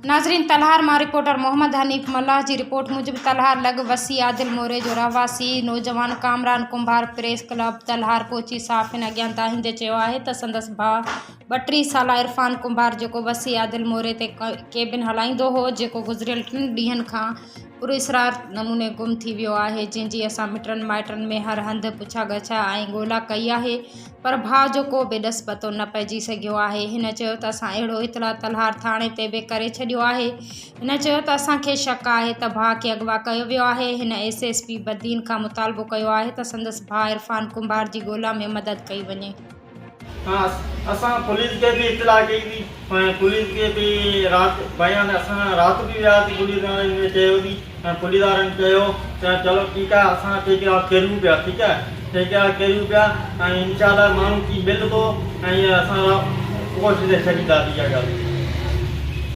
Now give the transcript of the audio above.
ناظرين تلهار مان رپورٽر محمد حنيف ملاح جي رپورٽ موجب تلهار لڳ وسي عادل موري جو رهواسي نوجوان ڪامران ڪنڀار پريس ڪلب تلهار پهچي صحافين اڳيان دانهيندي چيو آهي ته سندس ڀاء 32 سالا عرفان ڪنڀار جيڪو وسي عادل موري تي ڪيبن هلائيندو هو جيڪو گذريل ٽن ڏينهن کان پراسرار نموني گم ٿي ويو آهي جنهن جي اسان مٽن مائٽن ۾ هر هنڌ پڇا ڳڇا ۽ ڳولا ڪئي آهي پر ڀاء جو ڪو به ڏس پتو نه پئجي سگهيو آهي. هن چيو ته اسان اهڙو اطلاع تلهار ٿاڻي تي به ڪري ڇڏيو آهي. هن چيو ته اسان کي شڪ آهي ته ڀاء کي اغوا ڪيو ويو آهي. هن ايس ايس پي بدين کان مطالبو ڪيو آهي ته سندس ڀاء عرفان ڪنڀار جي ڳولا ۾ مدد ڪئي وڃي. اسان پوليس کي به اطلاع ڪئي هئي ۽ پوليس کي به رات بيان اسان رات به وياسين پوليس وارن کي چيو به ۽ پوليس وارن چيو ته چلو ٺيڪ آهي اسان ٺيڪيدار ڪريون پيا ٺيڪ آهي ٺيڪيدار ڪريون پيا ۽ انشاء الله ماڻهو ڪي ملندو ۽ اسان ڪوشش ڇڏينداسين اها ڳالهه.